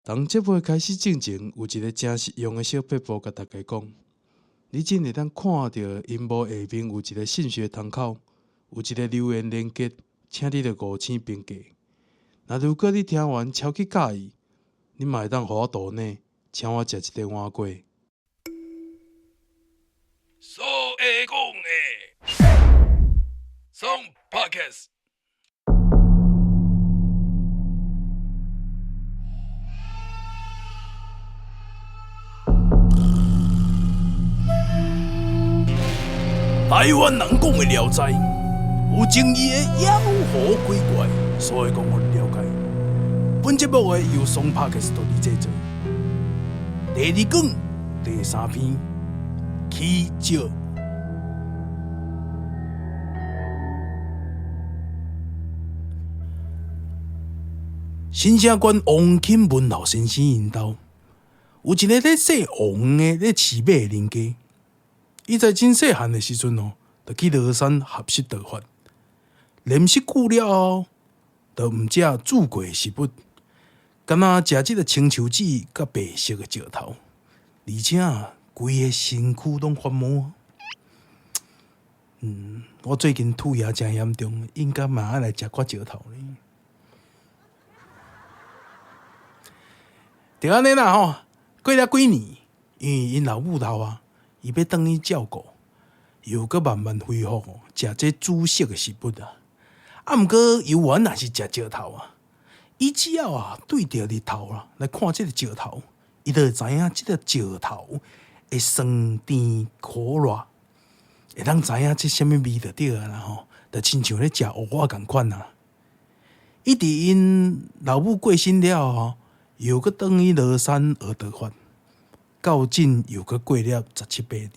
佇節目開始進前，有一个誠實用的小撇步，共大家講。你只會當看著螢幕下面有一个信息窗口，有一个留言連結，請你著五星評價。若如果你聽完超級佮意，你嘛會當予我抖內，請我食一个碗粿。所會講的，爽 Podcast。台灣人講的聊齋，有爭議的妖魔鬼怪，所以講予你了解。本節目的由爽 Podcast 獨立製作。第二卷第三篇，起石。新城縣王钦文老先生𪜶兜，有一个咧姓王的咧飼馬的人家。伊在真細漢的時陣哦，就去廬山學習道法，練習久了後，就毋食煮過的食物，干焦食這个青樹子佮白色的石頭，而且啊，規个身軀攏發毛。我最近蛀牙誠嚴重，應該嘛愛來食寡石頭呢。就按呢啦吼，過了幾年，因為𪜶老母老啊，伊欲轉去照顧，又閣慢慢恢復食這主食的食物啊。啊，毋過猶原也是食石頭啊。伊只要啊對著日頭啊來看這個石頭，伊就會知影這個石頭會酸甜苦辣，會當知影這啥物味就對啊啦吼，就親像咧食芋仔仝款啊。伊佇𪜶老母過身了後，又閣轉去廬山學道法，到今又閣過了十七八年。